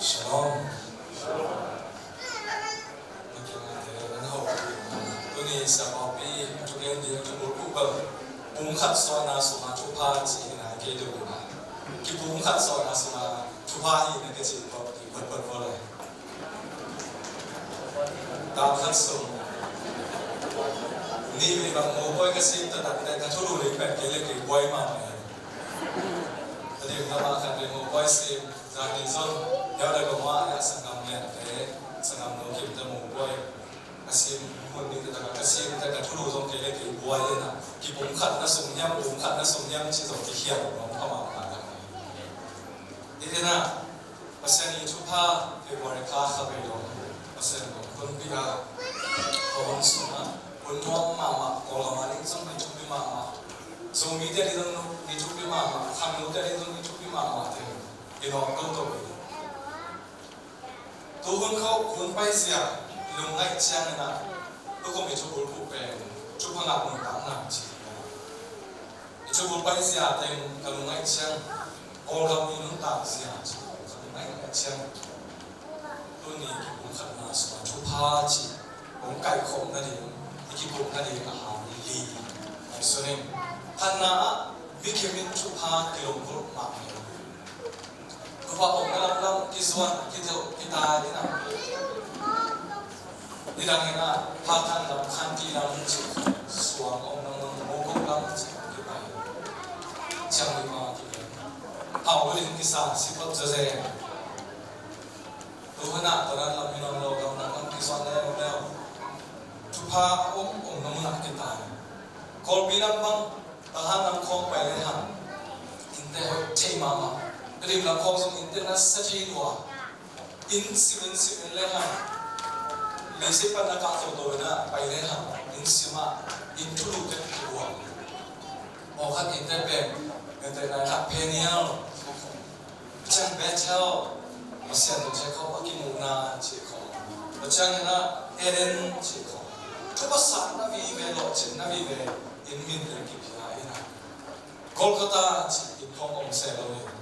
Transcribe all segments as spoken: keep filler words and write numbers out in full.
Shalom. Tuni siapa pi tu gen di tu bul ku bal. Pum khat suahna sungah thupha ci na ke du. Ki pum khat suahna sungah thupha hi na ke ci ko ki bat bat ko le. Dam khat sung. Ni mi bang mo boy ka sim ta dak ka thulu le pen ke le ke boy ma ma. Tadi nama khat le mo boy sim. Zani zon, yau da gama ya sangam ya te, sangam no kim ta mo boy. Ka sim hun ni ta ka sim ta ka thulu zong ke le ke buai le na. Ki pum khat na sung nyam, pum khat na sung nyam ci zong ki hiam bang ama ka na. Ite na, Pasian i thupha, February ka kha bei lo. Pasian lo kun pi a, ko hun sung a, kun nuam mama, ko lama ling zong ni thupi mama. Zomi te ling zong ni thupi mama, Khangno te ling zong ni thupi mama te. Ino to to. Tu hun khau hun paizia lungngaih ciangin ah, tu kum i thubul khuh pen thupha ngah nuntakna ci. I thubul paizia teng ka lungngaih ciang, Kawlgam i nuntak zia ci ka lungngaih ciang. Tuni kipum khatna sungah thupha ci kong kaikhawm nading, i kikup nading a hau li. Ai sunin, khatna ah, mi kimin thupha kilawm kulh mah mai. Thupha om na lamlam kizuan, kitheuh, kitai in a. Nidang in a, Pakan lam, Khanti lam ci, suang om na mun, Mokok lam ci, kipai. Ciang lima kipai. Hau lin kisa, sipot zaze. Tuhun a, Tadan lam in om lo, lam lam kizuan leo leo. Thupha om, om na mun a kitai. Kawlpi lam bang, Tahan lam khawng pai le hang, innte hoih thei mahmah. Rim lam khawng zong innte na sa thei lua. Inn sim, inn sim in le hang, leiset pan na kah toto in a pai le hang, inn sim ah, inn thulu te kibuak. Pawlkhat innte pen, innte na kah Peniel. Ciang Bethel, Pasian tawh Jacob a kimuhna ci khawng. Tua ciangin ah Eden ci khawng. Thupha satna vive, lawhcinna vive, inn min te kipia in ah. Golgotha ci inn khawng om se lo in.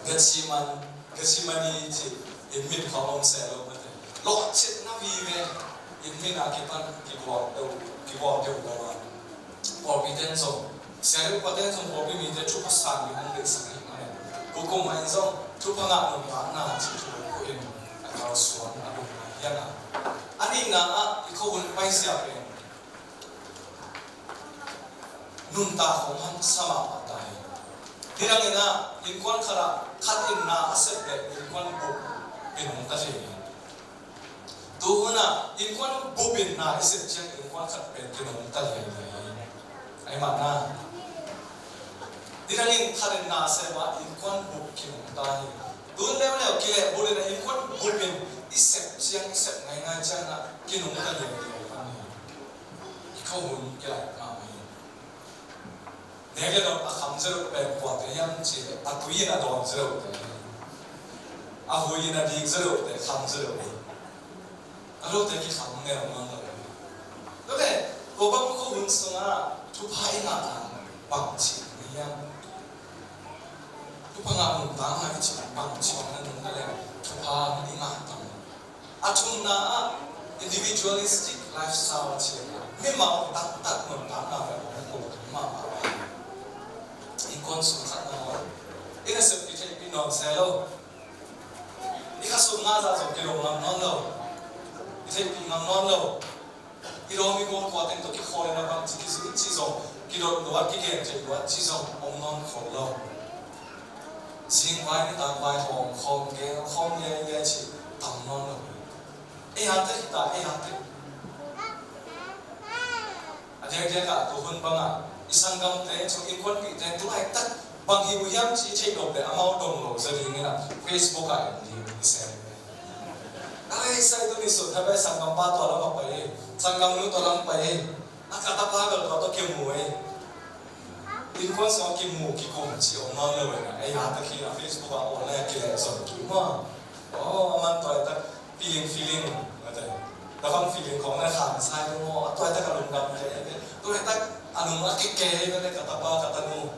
Gethseman, Gethsemane ci inn min khawng om se lo mate. Lawhcinna vive, inn min a kipan kigual deuh, kigual deuh lo a. Pawlpi ten zong, sia deuh pa ten zong, pawlpi mite thupha san ding hong deihsak hi mah e. Kukum ah in zong, thupha ngah nuntakna ci thu ko in, a kalsuan a lungna hiang a. A nihna ah, i khohun paizia pen nuntak hong hamsa mahmah ta hi. Nidang in ah, innkuan khat ah, khat in na a sep leh innkuan bup in hong ta thei hi. Tuhun ah innkuan bup in na i sep ciang innkuan khat pen kinong ta liailiai hi. Ai mah na. Nidang in khat in na sep ah innkuan bup kinong ta hi. Tun leuleu kileh bul in ah innkuan bup in i sep ciang, i sep ngaingai ciang ah kinong ta liailiai hi. I khohun kilaih mahmah hi. Nek le dot a kham zia lo pen kuate hiam cih leh a tui in a dawn zia lo te, a hui in a dik zia lo te, kham zia lo hi. A lote kikham neu mang lo. Tua leh tua bang khohun sungah thupha i ngah a bang cih ni hiam? Thupha ngah nuntakna i cih bang cih bang na nung ka leh thupha i ngah tam. A thumna ah individualistic lifestyle ci a, mimal taktak nuntakna ve hong ko mahmah. Innkuan sung khat na ngawn, i nasep i theihpih nawn se lo. I khasum ngah zah zong kidong ngam nawn lo. I theihpih ngam nawn lo. I lawm i gual kua teng tawh kikhawl in a bang ci kizui ci zong, kidot luat, kigen thei luat ci zong om nawn khol lo. Zing vai nitak vai hawm khawm gel khawm liailiai ci tam nawn lo. Ei hate hi ta, ei hate. A diakdiak ah tua hun bangah i sanggamte, innkuanpihte tu laitak bang hi uh hiam ci i theih nop leh amau dong lo za dingin ah Facebook ah en ding i sem. A lei sai tu ni sut ha bai sanggampa tua lam a pai e, sanggamnu tua lam pai e, a ka tapa gal tua tua kimu e. Innkuan sungah kimu kikum ci om nawn lo e na, ei hate khi na Facebook ah online a kileh zon kik maw. Aw, a man tua tak feeling, feeling, mate. Tua bang feeling khong na khang sai lo maw, a tua tak a lungdam te, tua tak a nung a kik ke, mate, ka tapa, ka tanu.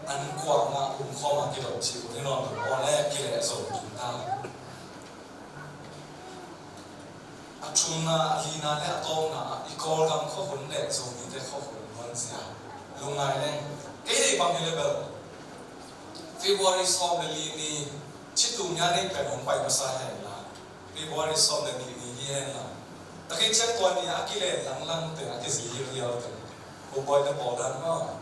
An kuang a um khawm a kidot ci, kum ni nawn, aw le, kileh zo. Thumna, a lina le a tawpna ah i Kawlgam khuahun le Zomite khuahun luanzia lungngai leng, kei deih bang hi le bel February sawm le li ni, chitu nia nei pen hong pai masa hen la, February sawm le nih ni hi hen la. Takhin ciang tua ni a kilen langlangte, a kizi hiuhiaute, Pu Bawi te pawl dan maw?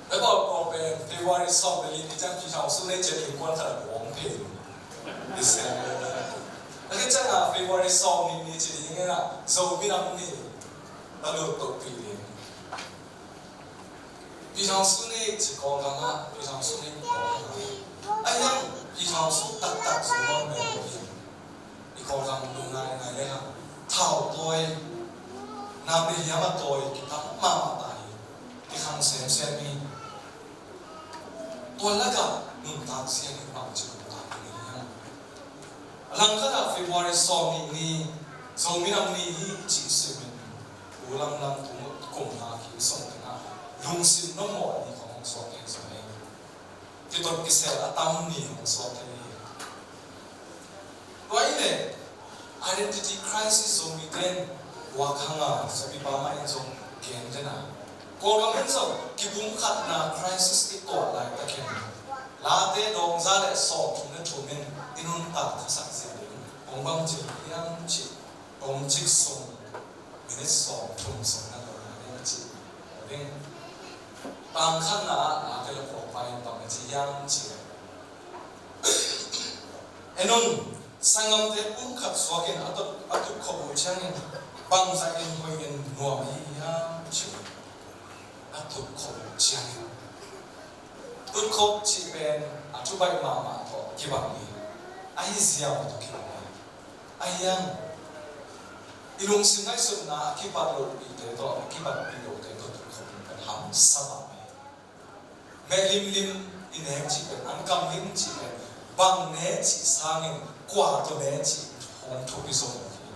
Na pawl pawl pen February sawm le nih ni ciang Pi Thang Su nei ciang innkuan khat a bawm pen. Takhin ciang a February sawm nih ni ci ding in a, Zomi Nam Ni na lut toh pi ding. Pi Thang Su nei ci Kawlgam ah, Pi Thang Su nei Kawlgam ah. A hiang Pi Thang Su taktak Zomi Nam Ni hi. I Kawlgam lungngai ngai le hang, thau tawi, nam le hiam a tawi kitam mahmah ta hi. Kikhang semsem hi. Tua lakah nuntak zia hi, bang ci nuntak hi hiam? A langkhat ah February sawm nih ni Zomi Nam Ni hi cih simin, u lamlam tung kum na ki sawm tengah lungsim nong mawh ni khong suak hen zong hi. Kitot kisel a tam ni hong suak thei hi. Tua hi leh identity crisis Zomite in buak hang a, Zomi pa mah in zong gen den a, Kawlgam in zong kipumkhatna crisis i tuah laitakin, Late dawngza le sawmthum le thum in i nuntak khasak zia ding hong bang ci hiam cih, tomcik sung minit sawm thum sung na lo na ding a ci ding. Pangkhatna ah Late le Kawlpa in bang a ci hiam cih leh, en un, sanggamte pumkhat suakin a tut, a tutkhop uh ciangin bangzah in hoih in nuam ahi hiam cih uh a tutkhop uh ciangin. Tutkhop cih pen a thu baih mahmah tawh kibang hi. Ahi ziau tawh kibang hi. A hiang, i lungsim ngaihsutna a kipat lohpihte tawh, a kipatpih lohte tawh tutkhop pen hamsa mahmah hi. Meh limlim i nek cih pen, an kam lim cih pen, bang ne cih sangin kua tawh ne cih hong thupi zong hi.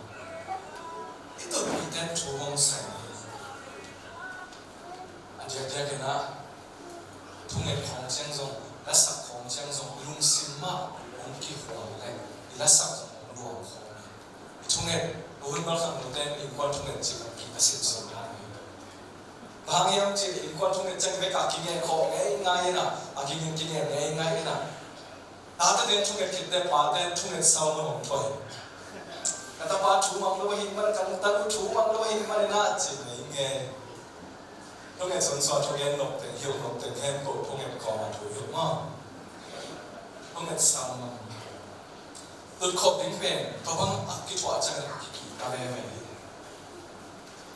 I tutpihte in thu hong sai hi. A diakdiak in ah, thunget khawng ciang zong, lasak khawng ciang zong, i lungsim mah hong kihua leh i lasak zong hong luang khawng hi. I thunget, a hun malkhang lote in innkuan thunget cih khawng ki a simsuk dan hi. Bang hang hiam cih leh innkuan thunget ciang bek a kingen khawh ngeingai in ah, a kingen kingen ngeingai in ah. Tate in thunget khit teh pate in thunget sal man hong thuah hi. Ka tapa thu mang lo ahih man, ka tanu thu mang lo ahih man in ah ci ngei ngei. Thunget sunsuah, thugen nop teng, hilh nop teng hen ko, thunget kawm a thu hilh maw? Thunget sal man. Tutkhop ding pen tua bang a kithuah ciangin a kikihta veve hi.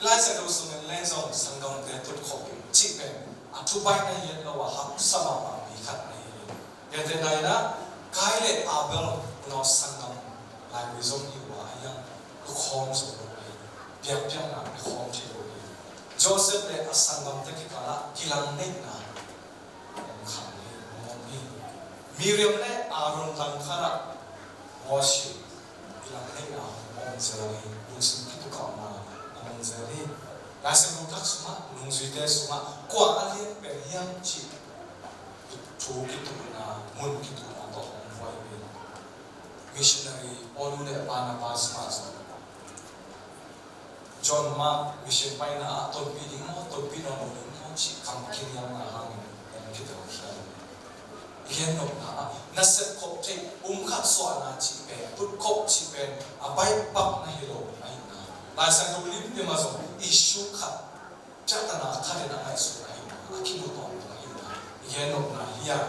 Lai Siangtho sungin leng zong sanggamte tutkhop ding cih pen a thu baih na hi het lo a, hamsa mahmah mi khat na hi hi. Gentehna in ah, Kain le Abel unau sanggam laipui zong hi uh a, a hiang tukhawm zo lo hi. Biakpiakna pia khawm thei lo hi. Joseph le a sanggamte kikal ah kilangneihna hong khang hi, hong om hi. Miriam le Aaron langkhat ah Moses kilangneihna hong om zel hi. Lungsim kitukahna hong om zel hi. Lai Siangtho Thak sungah, nungzuite sungah kua a lian pen hiam cih thu kituhna mun, kituhna tawh hong huai hi. Missionary Paul le Barnabas mah zong, John Mark mission paina ah tonpih ding maw, tonpih nawn lo ding maw cih kam kinialna hangin hong kitelkhial hi. I gen nopna ah, nasep khop theih, pumkhat suahna cih pen, tutkhop cih pen a baih pak na hi lo ahihna, Lai Siangtho limlim ah zong issue khat, piaktana khat in a ngaihsut ahihna, a kimu tawntung ahihna i gen nopna hi a.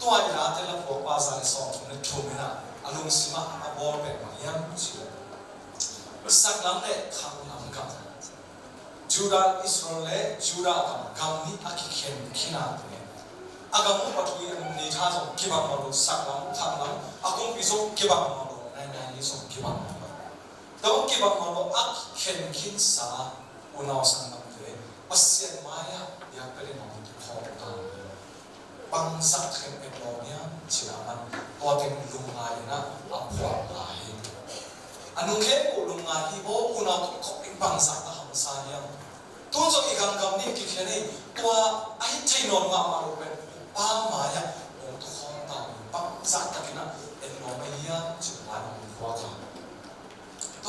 Tua i Late le Kawlpa za le sawmthum le thum in ah a lungsim ah a bawl pen bang hiam cih leh, saklam le khaklam gam, Judah, Israel le Judah gam, gam nih a kikhen khin a, a gam upa thu i a nungni tha zong kibang nawn lo, saklam khaklam a kumpi zong kibang nawn lo, nainai ni zong kibang nawn lo. Tua kibang nawn lo a kikhen khinsa unau sanggamte Pasian mai-ah biakpiak in hong tukhawm ta hi. Bangzah takin etlawm hiam cih a man, tua teng lungngai in ah a phuang lai hi. A nung khempeuh lungngai hi. Aw, unau tawh khop in bangzah tak hamsa hiam. Tun zong i gamgam nih kikhen hi. Tua a hih thei nawn mahmah lo pen Pa mai-ah hong tukhawm ta hi. Bangzah takin ah etlawm ahi hiam cih lai hong phuak a.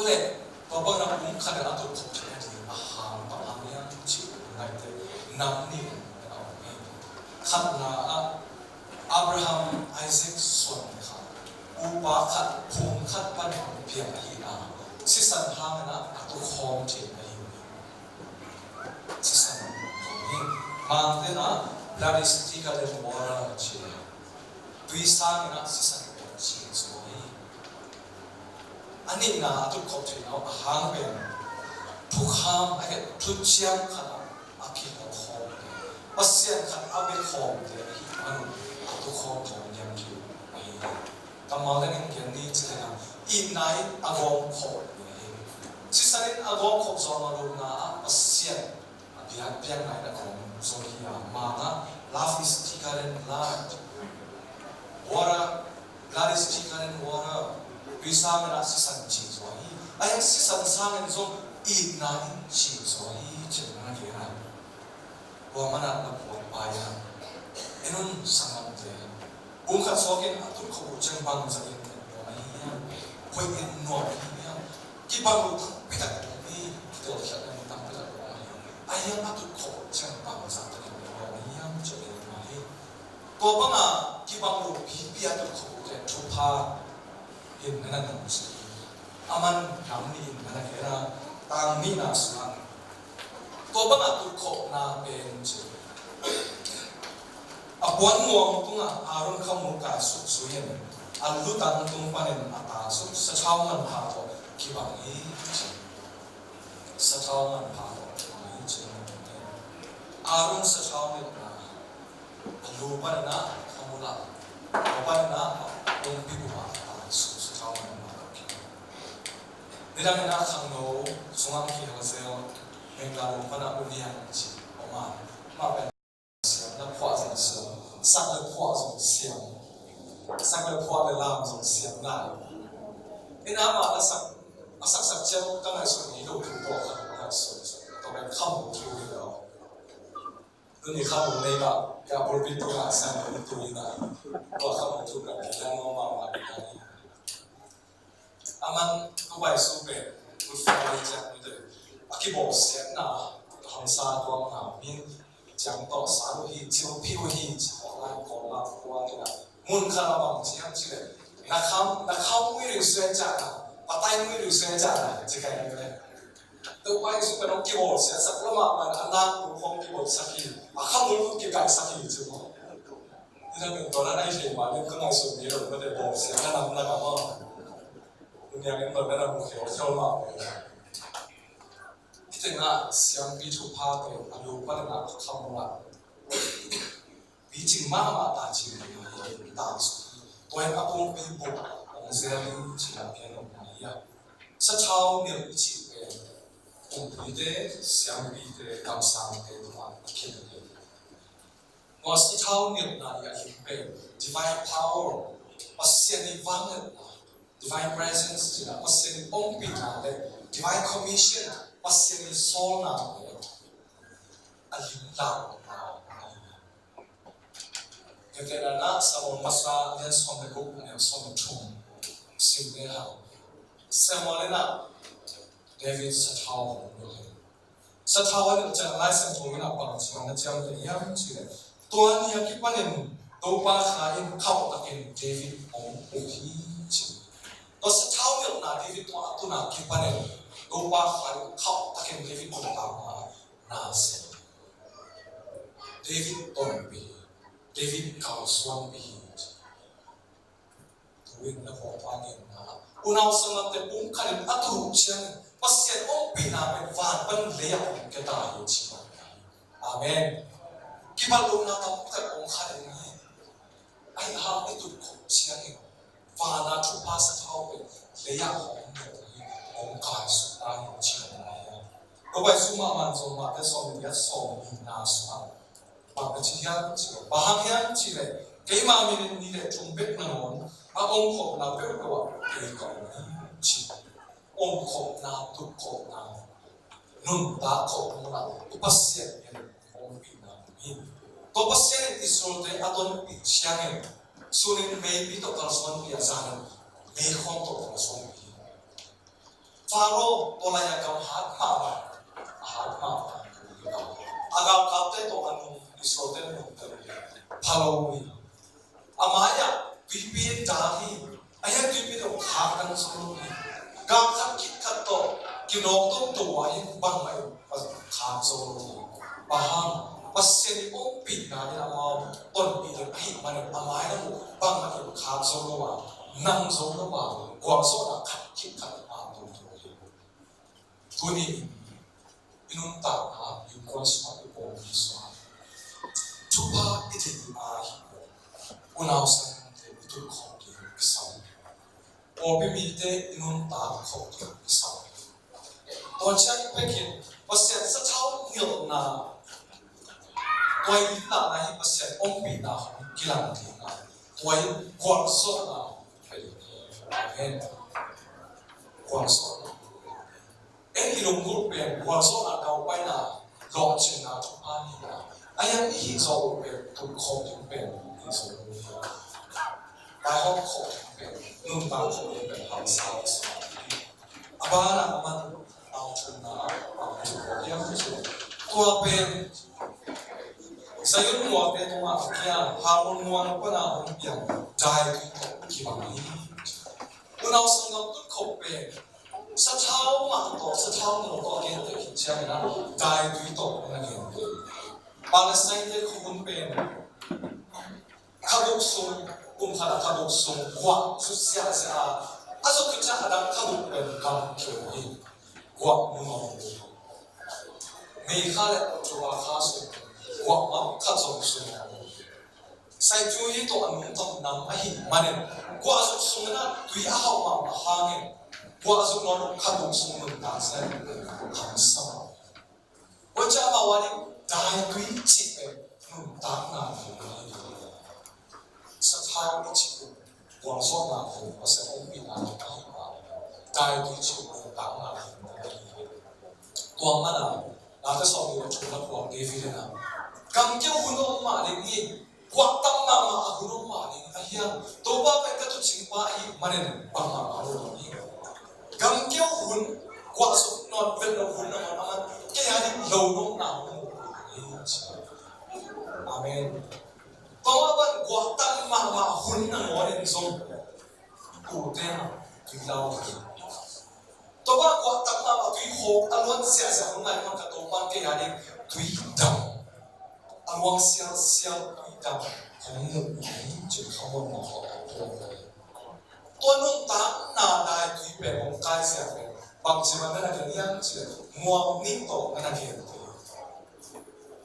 Tua bangin a pumkhat in a tutkhop theihna ding a hang bang hang hiam cih ngaihte nam nih a om hi. Khatna ah Abraham, Isaac suan kha upa khat, phung khat pan piang ahi a, sisan hangin a tukhawm theihna hi. Sisan hi. Mangte in a blood is thicker than water ci a, tui sangin a sisan pen cing zaw hi. A nihna a tutkhop theihna a hang pen thukham a het, thuciam khat a a kikhawm, Pasian khat a biakhawmte ahih man a tukhawm khawm liam thei ahi hi. Kammal dangin gen ni ci leng a, itna in a gawm khawm ni hi. Sisan in a gawm khawm zawh lo, na ah Pasian a biak, biakna in a gawm zaw hi a, mangah love is thicker than blood. Water, blood is thicker than water. Tui sangin a sisan cing zaw hi. A hi sisan sangin zong itna in cing zaw hi, ci-in a gen a. Tua man a na puak pai a, en un sanggamte, pumkhat suakin a tutkhop uh ciang bangzah in en nuam ahi hiam? Hoih en nuam ahi hiam? Kibang lo tampi tak om hi, kitelkhialhna tampi tak om hi. A hiang a tutkhop uh ciang bangzah takin en nuam ahi hiam, ci-in en nuam hi. Tua banga kibang lo pipi a tutkhop uh te thupha in na na nungzui hi. A man nam nih in na na gen a, tang nihna sungah tua banga tutkhopna pen ci, a puan muang tungah Aaron khamul kaisuk zui in, a lutang tung panin a ta suk sathau manpha tawh kibang hi ci. Sathau manpha tawh kibang hi ci. Aaron sathau nilhna, a lu panin a khamul ah, a panin a pumpi bup ah a ta suk sathau manpha tawh kibang. Nidangin a khangno sungah kihel zel, Mengka lum pan a U Niang ci om a, amah pen siam, na phuah zong siam, sak le phuah zong siam, sak le phuah le lam zong siam nai. Ina amah a sak, a saksak ciang ka ngaihsun ngei lo thu tawh khat ka ngaihsun, tawh pen khamul thu hi lo. Tuni khamul nei mah, ka pulpit tungah sang lo tu hi na, tua khamul thu ka kilang mawh mahmah hi na hi. A man Kawlgam sung pen Good Friday ciang mite a kibawlsiatna, hamsa tuakna, min ciang tawh sa uh hi, cil phi uh hi, ci khawh lai, khawh lai, khawh lai, mun khat a bang ci hiam cih leh, na kham, na kham mui rih suai cahna, patai mui rih suai cahna ci kai ni le. Topa Jesu pen hong kibawlsiatsak lo mahmah, a nak uh hong kibawlsak hi, a khamul hong kikaisak hi ci maw. Hih na pen tua na nai thei mah, lim ka ngaihsut ngei lo, mate bawlsiatna nam na ka maw. Tuni a pen tua na na mu khiau khiau mah. Hih tengah siampi thupha pen a lu pan a khamul ah picing mahmah ta cing hi, ta suk hi. Tua in a pumpi bup hong zel in cih a pian om hi a. Sathau nilh i cih pen kumpite, siampite, kamsangte tungah a khin hi. Tua sathau nilhna i a him pen divine power, Pasian i vangliatna, divine presence cih a, Pasian i ompihna le divine commission, Pasian i sawlna le a lim lau. Hih tengah Samuel masa a lian sawm le guk, a neu sawm le thum sim le hang. Samuel in a David sathau hong nilh hi. Sathau a nilh ciang Lai Siangtho in a bang ci a na ciamteh hiam cih leh, tua ni a kipanin Topa Kha in khauhtakin David hong up hi ci. Tua sathau nilhna David tua a tun a kipanin Topa Kha in khauhtakin David hong tangma na sem. David tonpih hi, David kalsuanpih hi. Tu in na pawlpa genna ah unau sanggamte, pumkhat in a tuh ciangin Pasian ompihna pen van pan lei ah hong kia ta hi ci mah hi. Amen. Kibat lohna tampi tak om kha ding hi. Ahi hang i tutkhop ciangin vana thupha sathau pen lei ah hong om hi, hong kaisuk ta hi ci mah hi. Tua pai sung mahmah zong Mate sawm le giat, sawm le nihna sungah bang na ci hiam cih leh, bang hang hiam cih leh, keima minit nih le thum bek nangawn a omkhopna peuhpeuh ah kei ka om hi ci. Omkhopna, tutkhopna, nuntak khopna, i Pasian in ompihna hi. Tua Pasian in Israelte a tonpih ciangin sun in meipi tawh kalsuanpih a, zan in meikhawm tawh kalsuanpih hi. Faro tua lai-ah gam hat mahmah, a hat mahmah. A galkapte tawh a nung, Israelte nungta pha lo hi. A mai-ah tuipi in dang hi. A hiah tuipi tawh khak dang zo lo hi. Gam khat khit khat tawh kinawk dongdong uh ah in bangmah in khak zo lo hi. Bang hang, Pasian ii ompihna in amau tonpih ding ahih manin a mai lam uh bangmah in khak zo lo a, nang zo lo a, gualzawhna khat khit khat a dongdong hi. Tuni in i nuntakna innkuan sungah, i pawlpi sungah thupha i deih a hi. Unau sanggamte, i tun khawm ding kisam. Pawlpi mite i nuntak khawm ding kisam. Tua ciang bekin Pasian sathau nilhna, tua i nuntakna hi Pasian ompihna hong kilang ding a, tua i gualzawhna hong pia ding hi. Amen. Gualzawhna. Ei i lunggulh pen gualzawhna, daupaina, lawhcinna thupha hi a, a hiang i hih zawh uh pen tun khawm ding pen i zawh uh hi. Vaihawm khawm ding pen, nuntak khawm ding pen hamsa i sawm hi. A banah a man, a thumna ah a man, tua pen Zion mualte tungah a kiang, Hermon mual pana hong piang daitui tawh kibang hi. Unau sanggam, tun khawm pen sathau mah tawh, sathau nilh tawh a genteh khit ciangin ah daitui tawh na genteh. Palestine-te khuahun pen kha guk sung, kum khat ah kha guk sung guah zuk ziahziah a, a zuk khit ciang a dang kha guk pen gam khia hi. Guah mu ngawng hi. May kha le October kha sung guah mah khat zong sung ngawng hi. Saitu hi tawh a nungta nam ahih manin, guah zuk sungin ah tui a hauh mahmah hangin, guah zuk nawn kha guk sung nuntak zen hamsa. Tua ciang amau ading daitui cih pen nuntakna hi. Sathau i cih pen gualzawhna hi, Pasian ompihna hi. Daitui cih pen nuntakna hi. Tua mana, Late sawmnih le thumna phuak David in ah, gamkeu hun a om mah ding hi, guah tam mahmah a hun a om mah ding a hiang, Topa pen ka tuucingpa ahih manin bangmah a om lo hi. Gamkeu hun, guah zuk nawn vet lo hun nangawn a man, kei a ding lo nopna hun a om hi. Amen. Tua mah bang guah tam mahmah hun nangawn in zong, tute mah tui lau hi. Tua bang guah tam mahmah tui hawk a luan ziahziah hun lai mah ka Topa kei a ding tui dam, a luang sialsial tui dam hong mu hi. Cin khamon mah hawk a tuang lai. Tua nuntakna daitui pen hong kaizia pen bangci bang na na gen hiam cih leh mual nih tawh na na gen hi.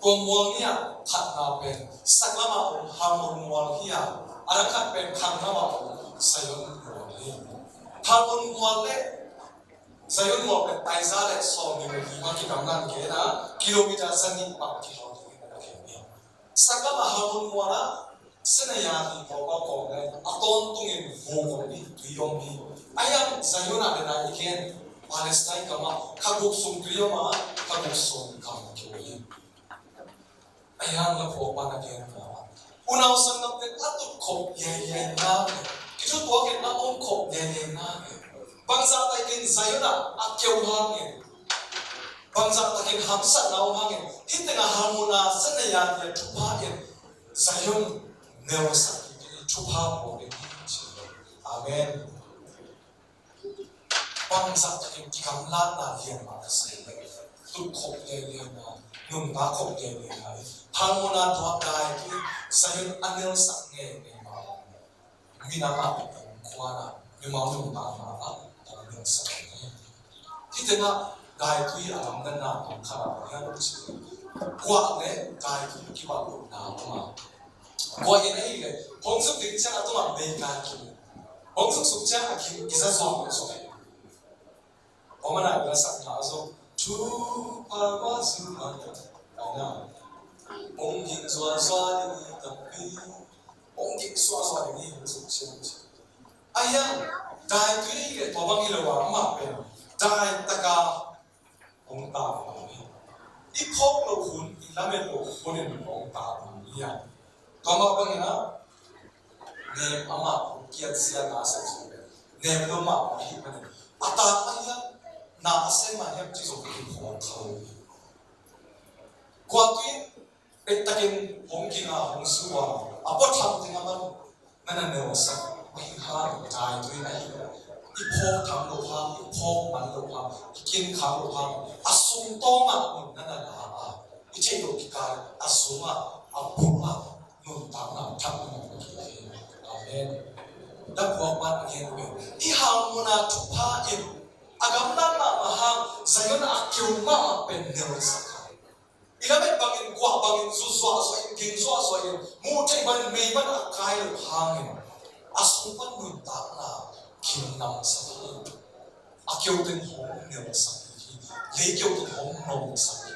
Tua mual nih ah khatna pen saklam ah om Hermon mual hi a, a dang khat pen khanglam ah om Zion mual hi. Hermon mual le Zion mual pen Isaiah le sawmnih le li mah kidamna gen a, kilometer za nih bang kihawm dingin a gen hi. Saklam ah Hermon mual ah Sinaia hi pawlpau kawm le a tawntungin vuk om hi, tui om hi. A hiang Zion ah le nai i gen Palestine gam ah kha guk sung tui om a, kha guk sung gam kio hi. A hiang la phuak pan a gen a, unau sanggamte, a tutkhop liailiai nak le kithutuak in a omkhop liailiai nak le bangzah takin Zion ah a keu hangin, bangzah takin hamsatna om hangin, hih tengah Hermon ah Sinaia hi a thupha in Zion nelsak hi, thupha bawl ding hi ci. Amen. Bangzah takin kigamlatna lian mah ka sei leh, tutkhop liailiaina, nuntakkhop liailiaina, Hermon ah tua daitui Zion a nelsak ngeingei mah. Minam ah, innkuan ah, mimal nuntakna ah hong nelsak hi. Hih tengah daitui a lamdanna tawm khat ah bang hiam cih leh, guah le daitui kibat lohna tungah, guah in ahih leh hong zuk ding ciang a tungah meikai kim, hong zuk suk ciang a kim kiza zuak zuak hi. Tua mana i la sakna ah zong, thupha mah zong mah, aina, hong ging zuazua ding hi tampi, hong ging zuazua ding hi, hong zuk ciang ciang. A hiang, daitui le tua bang hi lo a, amah pen dai taka hong tang hi. I phawk loh hun, i lamet loh hun in hong tang hi a. Tua mah bangin a, nem amah hong kiat zia na sak zong pen nem lo mah ahih manin, a tang a hiang, Na a sem mah hiam cih zong kiphawk kha lo hi. Kua tu in pek takin hong ging a, hong zu a, a pua tham teng a man na na nelsak, a hi hang, dai tu in a hi, i phawk tham lo hang, i phawk man lo hang, i kin khak lo hang, a sung tawng ah mun na na la a, i theih loh kikal a sung ah, a buk ah nuntakna thak na na la hi. Amen. Daphuak man a gen pen, i hang mun a thupha in a gamlat mahmah hang, Zion a keu mahmah pen nelsak a, i lamet bangin, guah bangin, zu zuahzuah in, ging zuahzuah in, muh theih bangin, mei bangin a kai loh hangin, a sung pan nuntakna kim namsak hi. A keu teng hong nelsak hi. Lei keu teng hong nomsak hi.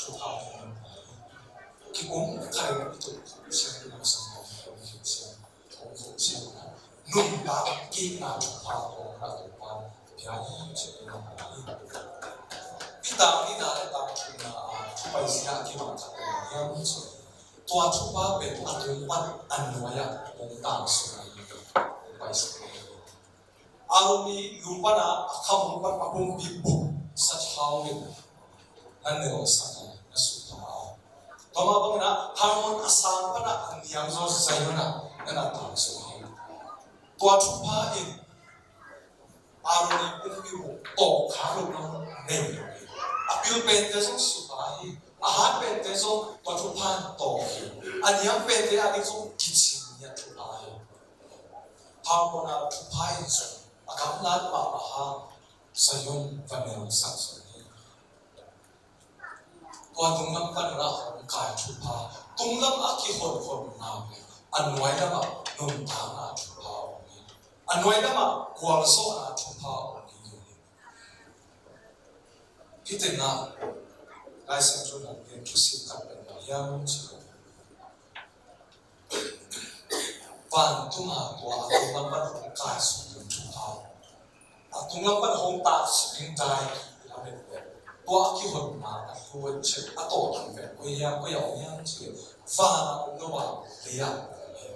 Thupha hong nam hi. Kikum khat in i tun siang, i namsang hong hong hi siang. Hong hong siang na, nuntak kikna thupha hong na Topa pia hi, ci hi. Peter nihna le tang thumna a, thupha i zia a kimang khat pen hiam ci, tua thupha pen a tung pan a nuai ah hong tang sung hi. Thupha i zia Aaron i lu pan a, a khamul pan a pumpi buk sathau in na nelsak a, na supha a. Tua mah bangin a Hermon a sang pan a, a niangzaw Zion ah na na tang sung hi. Tua thupha in Aaron i pumpi buk tawk khak loh na mun nei lo hi. A pil pente zong supha hi. A hat pente zong tua thupha in tawk hi. A niam pente a ding zong kicing hi a thupha hi. Hermon a thupha in zong a gamlat mahmah hang Zion va nelsak zong hi. Tua tunglam pan a hong kai thupha, tunglam a kihonhonna, a nuai lam ah nuntakna thupha om hi. A nuai lam ah gualzawhna thupha om hi. Hih tengah Lai Siangtho in a gen thusim khat pen bang hiam cih leh, vantung a tua a tunglam pan hong kai suk ding thupha, a tunglam pan hong tak suk ding dai, tua a kihonna a tuan chet a tawh ding pen koi hiam, koi a om hiam cih leh, van a om lo a, lei ah om hi.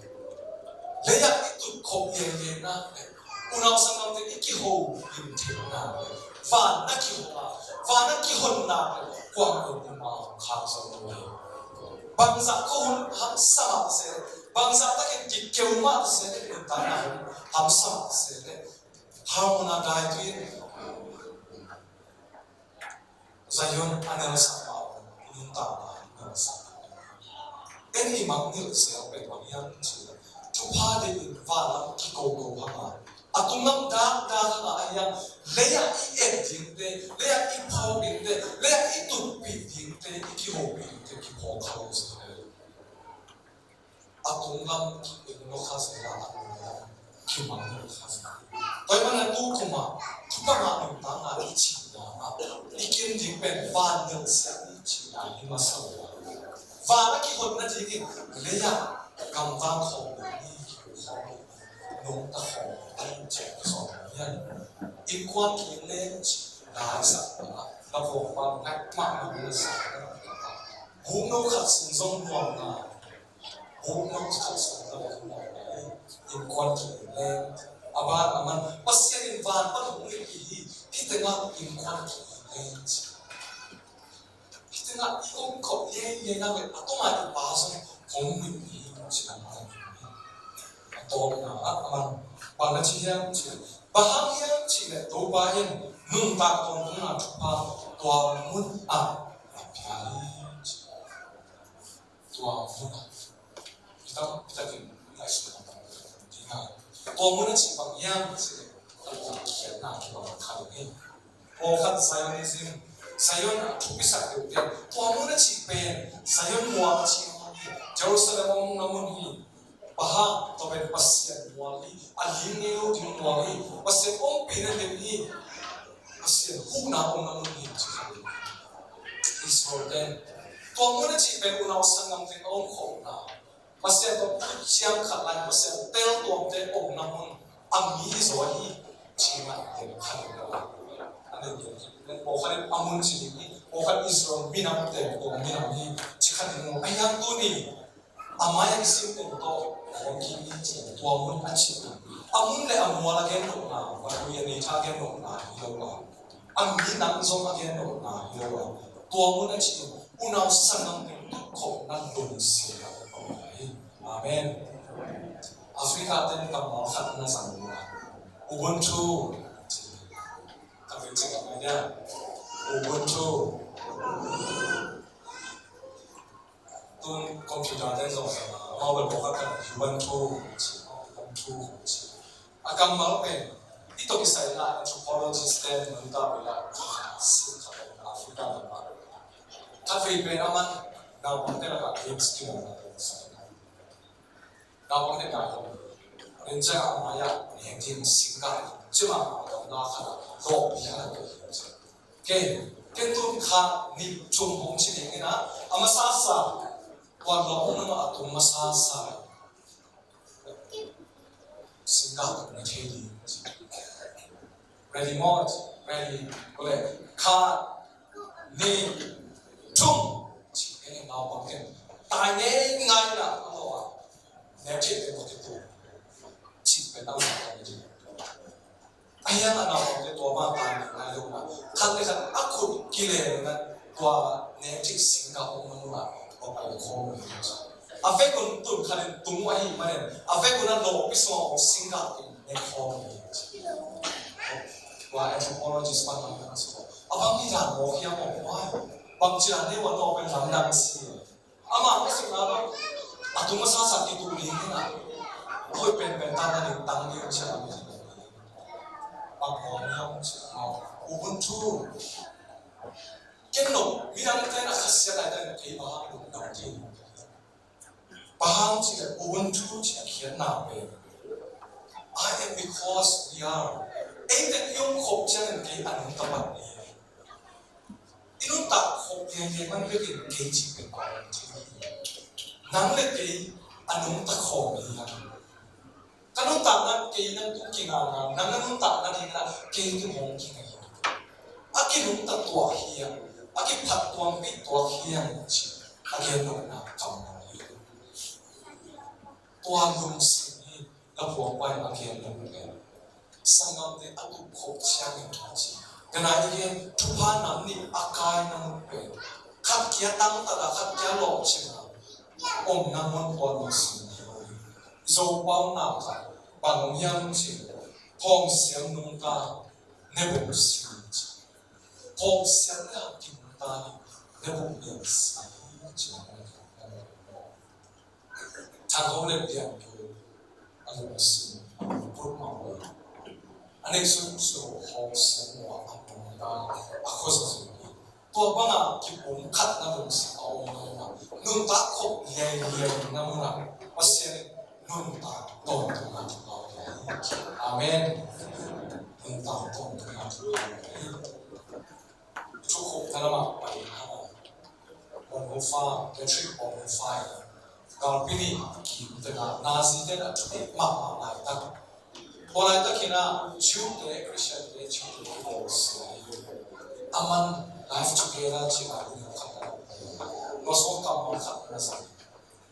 Lei ah i tut khop lianlian nak leh, unau sanggamte i kiho in theih nak leh, van na kihong a, van na kihon nak leh, kuamah in i ma hong khak zo lo hi. Bangzah khuahun hamsa mah se leh, bangzah takin kikeu mah se leh, nuntakna hong hamsa mah se leh, Hermon a dai tu in Zion a nelsak mah bangin i nuntakna nelsak. En i mangngilh zel pen bang hiam cih leh, thupha deih in van lam kikoko hang a, a tunglam dakdak hang a, ahi hang lei ah i et dingte, lei ah i phawk dingte, lei ah i tutpih dingte, i kihopih dingte kiphawk kha lo zel hi. A tunglam ki-eng lo kha zel a, a tunglam kimang lo kha zel. Tua ahih manin tu kum a thupha ngah nuntakna i cihna ah, i kin ding pen van nelsiam i cihna hi masa lo. Van a kihon nadingin lei ah gamvang khawng ding hi, kiu khawng ding hi, nungta khawng ding hi, cih zawh hi. Innkuan ki-eng leng cih na i sak a, na vawngpang ngaih mahmah na sak a, bukno khat sung zong nuam na, bukno khat sung zong nuam na, innkuan ki-eng leng. A ban a man, Pasian in van pan hong nilh hi, hih tengah innkuan ki-eng leng ci. Hih tengah i om khop liailiai nak leh, a tungah i Pa zong hong nilh hi ci. A tawpna ah a man bang na ci hiam cih leh, bang hang hiam cih leh Topa in nuntak tawntungna thupha tua mun ah a pia hi ci. Tua mun ah. Tua mun ah. Tua mun ah cih bang hiam cih leh, a tua mun ah khat hi. Pawlkhat Zionism, Zion a thupisak deuh pen, tua mun a cih pen Zion mual a cih hi. Jerusalem a omna mun hi. Bang hang, tua pen Pasian mual hi. A lim ngei lo ding mual hi. Pasian ompihna lim hi. Pasian huhna omna mun hi, ci hi. Israel ten tua mun a cih pen unau sanggam teng a omkhopna, Pasian tawh khut ciang khat lai, Pasian tel tuamte omna mun a mi zaw hi, ci mah hi. Khat in a, a nen hi. Pawlkhat in a mun ci ding hi. Pawlkhat Israel minamte tua minam hi, ci khat in mu. Ahi hang tuni A mai a kisim teng tawh a hong kim hi ci, tua mun a cih. A mun le a mual a gen nopna, a tui a nei tha a gen nopna hi lo a, a minam zong a gen nopna hi lo a, tua mun a cih. Unau sanggam teng tawh khopna lungsim a om hi. Amen. Africa ten kammal khat na zang uh a, Ubuntu. Ka vei cik a mai dia. Ubuntu. Tun computer ten zong, mobile phone khat kan Ubuntu ci, Ubuntu ci. A kammal pen i tawh kisai na anthropologist ten nuntak uh a, sin khat in Africa lam ah. Khat vei pen a man naupang te lakah games kimuhna pen sa. Naupang te ngai lo. Ren ciang a mai-ah neng ding singkah, cima a tawh na khat a lawhpi a na tawh. Ken, ken tun kha nih thum hong ci ding in a, a masa sa, tua lawh hong nang a tung masa sa. Singkah na thei ding. Ready maw? Ready. Kule. Khat, nih, thum. Cih pen naupang ken tai ngeingai na a lo a. Neu cih pen ko ti tu. Cih pen naupang ken. A hiang a naupang ken tua bang tai ngeingai lo na. Khat le khat a khut kile na tua neu cih singkah om na mu na. Tua pai khawm. A vekun tun khat in tung uh ahih manin a vekun a lawhpi sungah hong singkah in ne khawm hi. Tua anthropologist pan lam kan sawh. A bang hi dan mawk hiam aw pai? Bang ci dan ne wan lawh pen lamdang si. Amah hong singkah bang a tung a sasa kituh ding hi na. Hoih penpen tang na ding tang ding cia lam hi. Bang mawk hiam cia mawk. Ubuntu. Ken lo midang ten a khasiat lai ten kei bang lungdam ding. Bang hang ci leh Ubuntu ci a khiatna pen I am because we are. Ei tek i om khop ciangin kei a nungta pan hi. I nungta khop lianlian man bekin kei ci pen kong ci hi. Nang le kei a nungta khawm hi hang. Ka nuntakna kei nang tung kinga nang, nang na nuntakna ding na kei tung hong kinga hi. A kinungta tuak hi hang, a kiphat tuangpih tuak hi hang ci a gen nopna kammal hi. Tua lungsim hi. Na phuang pai a gen nopna hi. Sanggamte a tup khop ciangin a ci. Ka nai hi thupha nam nih a kai na mun pen khat kia tangtat a khat kia lawh cin a om na mun tua lungsim hi. Zopau na khat bang om hiam cih leh thawngsiam nungta nebuk si ci. Thawngsiam le hang kinungta hi nebuk lian si ci. Thangho le piangthu a lungsim put mah uh a, a neihsun su hong siam uh a, a nungta a khuaza zong hi. Tua banga kipum khatna lungsim a om na mun ah, nuntak khop lianlian na mun ah Pasian in nuntak tawntungna kipau hi. Amen. Nuntak tawntungna kipau hi. Thukhupna lamah pai in a, Bonhoeffer, Dietrich Bonhoeffer in galpi nih kim tengah Nazi ten a thudik mahmah laitak. Tua laitak in a Jew te, Christian te, Jew te kibawlsia hi. A man Life Together ci a inn khat na, tua sung kammal khat na zang.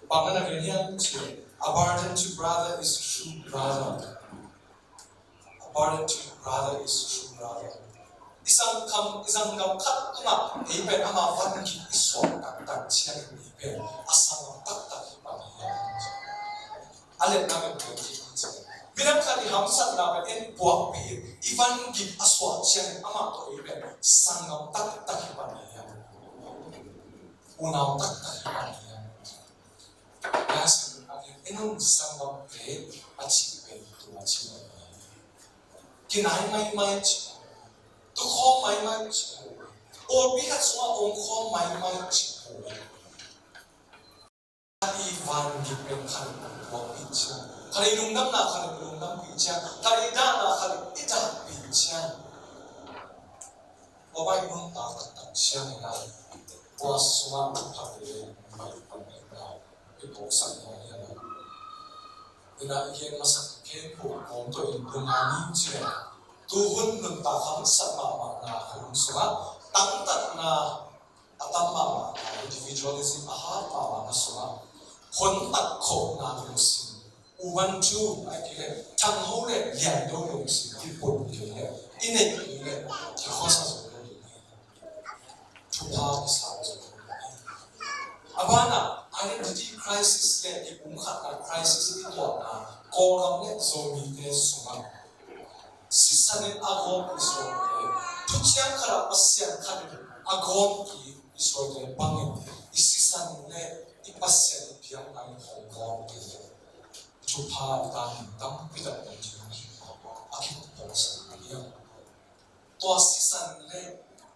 Bang na na gen hiam cih leh, a burden to brother is true brother. A burden to brother is true brother. I sanggam, i sanggam khat tungah ei pen ama van gik i suak taktak ciangin ei pen a sanggam taktak hi pan hi. A letna pen pen hi ci. Midang khat i hamsatna pen en puakpih in i van gik a suak ciangin amah tawh ei pen sanggam taktak hi pan hi. Unau taktak hi pan hi. Biakna a lian, en un, sanggamte a cih pen tua cih pen. Kinai maimai cih. Tukhawm maimai cih. Pawlpi khat sungah omkhawm maimai cih. Khat i van gik pen khat in puakpih ciang, khat i lungdamna khat in lungdampih ciang, khat i dahna khat in i dahpih ciang. Tua bang i nuntak taktak ciangin a, tua sungah thupha le baih pan in a, i pawlsak hi a. Ina i gen masak khempeuh kawm tawh in lungngai ni ci leh, tuhun nuntak hamsat mahmahna ka lung sungah tangtatna a tam mahmahna, individualism a hat mahmahna sungah Phon tak khawhna lungsim, ubuntu, a kile thang ho le lian do lungsim i pun kei le i neih kei le kikhosa zo lo ding hi. Thupha i sa zo lo ding hi. A banah identity crisis le i pumkhatna crisis i tuahna Kawlgam le Zomite sungah sisan in a gawm i sawlte, thuciam khatah Pasian khat in a gawm i sawlte bangin i sisan le i Pasian i piakna in hong gawm kei le thupha i tangin tampi tak ding hi. A kipawlsak hiam? Tua sisan le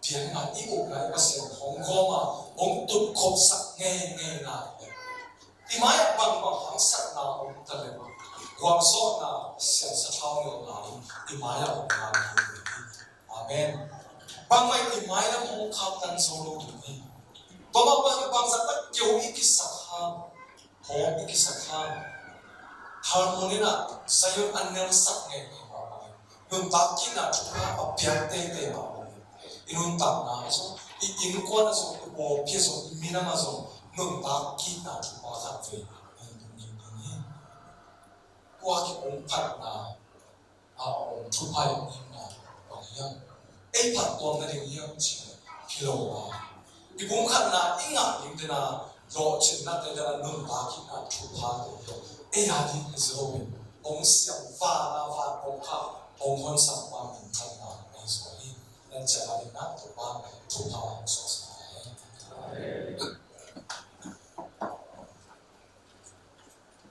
piakna i upna i Pasian hong gawm a hong tutkhopsak ngeingei na le i mai-ah bangbang haksatna om ta le gualzawhna, siansa thau ngelna in i mai-ah hong nang hi. Amen. Bangmah i mai lam hong khaktan zo lo ding hi. Bangmah bang bangzah tak keu i kisak hang, hawm i kisak hang, harmony in ah Zion a nelsak ngeingei mahmah hi. Nuntak kikna thupha a piak teitei mahmah hi. I nuntakna ah zong, i innkuan ah zong, i pawlpi ah zong, i minam ah zong nuntak kikna thupha khat vei i nuntak ding hi. Kua kipumkhatna a om thupha i nuntakna bang hiam? Ei phattuam nading hiam cih hi lo a, i pumkhatna i ngah ding tena lawhcinna te tena nuntak kikna thupha te hi lo. Ei a ding hi zo in hong siam vana van hong khah hong honsak